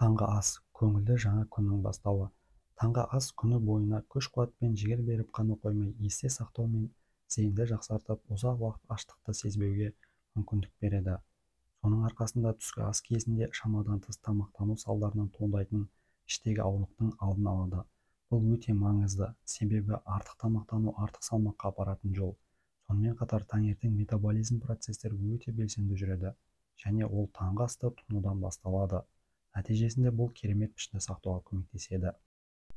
Таңғы ас көңілді жаңа күннің бастауы. Таңғы ас күні бойына күш-қуат пен жігер беріп қана қоймай, есте сақтау мен зейінді жақсартып, ұзақ уақыт аштықты сезбеуге мүмкіндік береді. Соның арқасында түскі ас кезінде шамадан тыс тамақтану салдарынан туындайтын іштегі ауырлықтың алдын алады. Бұл өте маңызды, себебі артық тамақтану артық салмаққа апаратын жол. Сонымен қатар таңертең метаболизм процестері өте белсенді жүреді және ол таңғы асты тұтынудан басталады. Нәтижесінде бұл керемет пішінді сақтауға көмектеседі.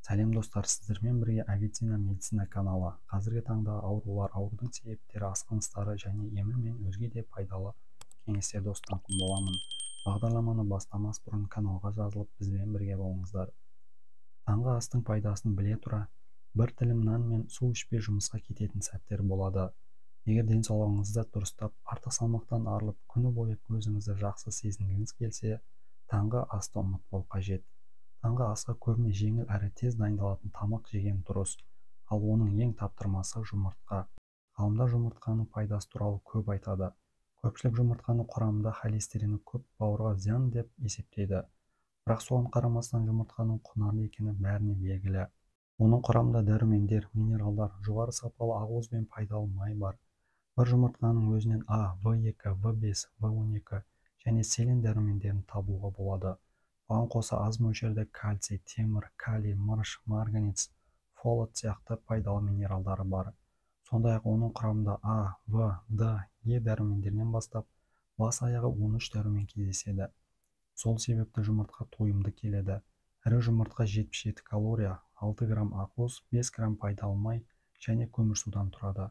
Сәлем достар, сіздермен бірге Авиценна медицина каналы. Қазіргі таңда аурулар, аурудың себептері, асқыныстары және емі мен өзге де пайдалы кеңестерді ұсынатын боламын. Бағдарламаны бастамас бұрын каналға жазылып, бізбен бірге болыңыздар. Таңғы астың пайдасын біле тұра, бір тілім нан мен су ішпей жұмысқа кететін сәттер болады. Егер денсаулығыңызды дұрыстап, артық салмақтан арылып, күні бойы өзіңізді жақсы сезінгіңіз келсе, таңғы асты ұмытпау қажет. Таңғы асқа көбіне жеңіл әрі тез дайындалатын тамақ жеген дұрыс, ал оның ең таптырмасы жұмыртқа. Ғалымдар жұмыртқаның пайдасы туралы көп айтады. Көпшілік жұмыртқаның құрамында холестерині көп, бауырға зиян деп есептейді. Бірақ соған қарамастан жұмыртқаның құнарлы екені бәріне белгілі. Оның құрамында дәрумендер, минералдар, жоғары сапалы ақуыз бен пайдалы май бар. Бір жұмыртқаның өзінен А, В2, В5, В12 және селен дәрумендерін табуға болады. Бұған қоса аз мөлшерде кальций, темір, калий, мырыш, марганец, фолат сияқты пайдалы минералдары бар. Сондай-ақ оның құрамында А, В, Д, Е дәрумендерінен бастап бас-аяғы 13 дәрумен кездеседі. Сол себепті жұмыртқа тойымды келеді. Ірі жұмыртқа 77 калория, 6 грамм ақуыз, 5 грамм пайдалы май және көмірсудан тұрады.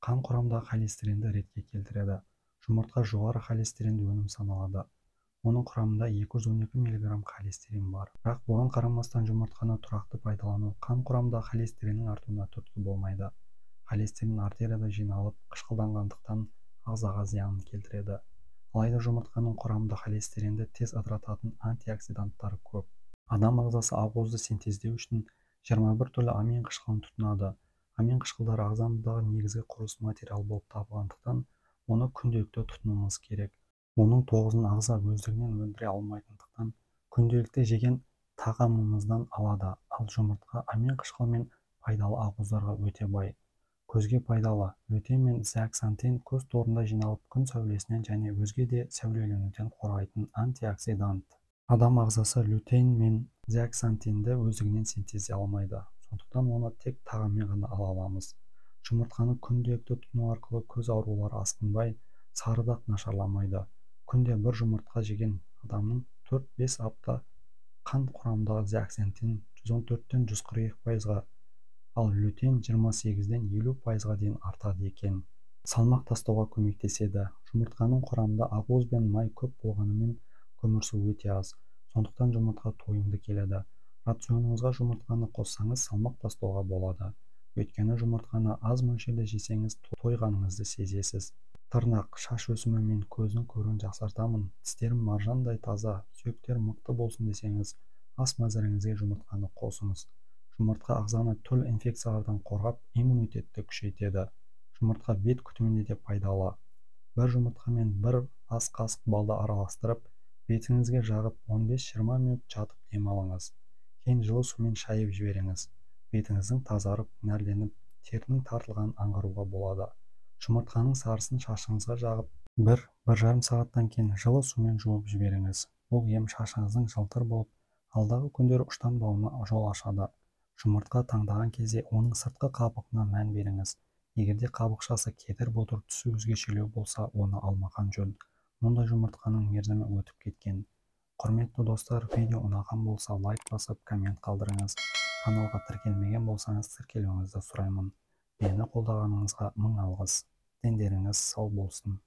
Қан құрамындағы холестеринді ретке келтіреді. Жұмыртқа жоғары холестеринді өнім саналады. Оның құрамында 212 мг холестерин бар. Бірақ бұған қарамастан жұмыртқаны тұрақты пайдалану қан құрамындағы холестериннің артуына түрткі болмайды. Холестерин артерияда жиналып, қышқылданғандықтан ағзаға зиянын келтіреді. Алайда жұмыртқаның құрамында холестеринді тез ыдырататын антиоксиданттар көп. Адам ағзасы ақуызды синтездеу үшін 21 түрлі амин қышқылын тұтынады. Амин қышқылдары ағзамыздағы негізгі құрылыс материалы болып табылғандықтан, оны күнделікті тұтынуымыз керек. Оның 9-ын ағза өздігінен өндіре алмайтындықтан күнделікті жеген тағамымыздан алады. Ал жұмыртқа амин қышқылы мен пайдалы ақуыздарға өте бай. Көзге пайдалы лютеин мен зеаксантин көз торында жиналып, күн сәулесінен және өзге де сәулеленуден қорғайтын антиоксидант. Адам ағзасы лютеин мен зеаксантинді өздігінен синтездей алмайды. Сондықтан оны тек тағаммен ғана ала аламыз. Жұмыртқаны күнделікті тұтыну арқылы көз аурулары асқынбай, сары дақ нашарламайды. Күнде бір жұмыртқа жеген адамның 4-5 апта қан құрамындағы зеаксантин 114-тен 142%-ға, ал лютеин 28-ден 50%-ға дейін артады екен. Салмақ тастауға көмектеседі. Жұмыртқаның құрамында ақуыз бен май көп болғанымен көмірсу өте аз. Сондықтан жұмыртқа тойымды келеді. Рационыңызға жұмыртқаны қоссаңыз салмақ тастауға болады. Өйткені жұмыртқаны аз мөлшерде жесеңіз тойғаныңызды сезесіз. Тырнақ, шаш өсімі мен көздің көруін жақсартамын, тістерім маржандай таза, сүйектер мықты болсын десеңіз, ас мәзіріңізге жұмыртқаны қосыңыз. Жұмыртқа ағзаны түрлі инфекциялардан қорғап, иммунитетті күшейтеді. Жұмыртқа бет күтіміне де пайдалы. Бір жұмыртқа мен бір ас қасық балды араластырып, бетіңізге жағып 15-20 минут жатып демалыңыз. Кейін жылы сумен шайып жіберіңіз. Бетіңіздің тазарып, нәрленіп, терінің тартылғанын аңғаруға болады. Жұмыртқаның сарысын шашыңызға жағып, 1-1,5 сағаттан кейін жылы сумен жуып жіберіңіз. Бұл ем шашыңыздың жылтыр болып, алдағы күндері ұштанбауына жол ашады. Жұмыртқа таңдаған кезде оның сыртқы қабығына мән беріңіз. Егерде қабықшасы кедір-бұдыр, түсі өзгешелеу болса, оны алмаған жөн. Мұндай жұмыртқаның мерзімі өтіп кеткен. Құрметті достар, видео ұнаған болса лайк басып, коммент қалдырыңыз. Каналға тіркелмеген болсаңыз тіркелуіңізді сұраймын. Мені қолдағаныңызға мың алғыс. Дендеріңіз сау болсын.